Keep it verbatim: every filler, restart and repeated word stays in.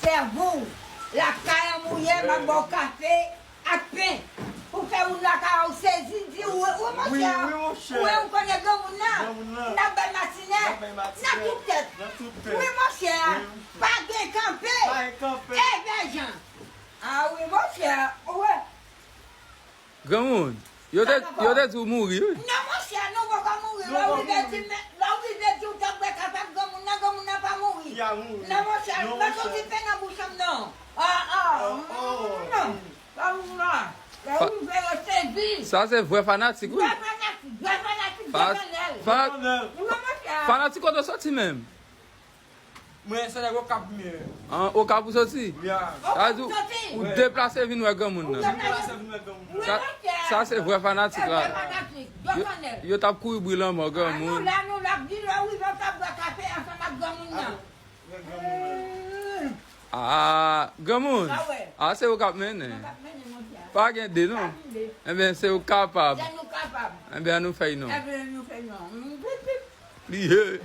Sèvo w, lakay an mouye, m ap ba w kafe ak pen. Pou fè moun lakay ou sezi, di ou, ou, monchè. Wi, wi, monchè. Ou, ou konnen granmoun nan. Granmoun nan. N ap bay matinè. N ap bay matinè. Nan tout tèt. Nan tout tèt. Wi, monchè. Wi. Pa gen kanpe. Pa gen kanpe. Evè Jan. A wi, monchè. Ou wè. Granmoun, yo te, yo te di w mouri, wi. Non, monchè, nou poko mouri. Lè w rive di, lè w rive di w t ap bwè kafe ak granmoun nan, granmoun nan pa mouri. Non, monchè, nou pa soti pen nan bouch an m, non. Ah, ah, non. Granmoun nan. Lè w rive, yo sezi. Sa se vrè fanatik, wi. Vrè fanatik, vrè fanatik, vrè fanatik. Fanatik kote w soti menm? Mwen se nèg Okap mwen ye. An, Okap ou soti? Wi a. Sa vle di ou deplase vin wè granmoun nan. Mwen deplase vin wè granmoun nan. Sa, sa se vrè fanatik la. Yo, yo t ap kouri bri lanmò granmoun. Nou la, nou la, di lè w rive w t ap bwè kafe ansanm ak granmoun nan. Wè granmoun nan. Ah, granmoun. Ah, se ou k ap mennen. Pa gen de non. Enben, se ou k kapab. Enben, an nou fèy non. Li ye.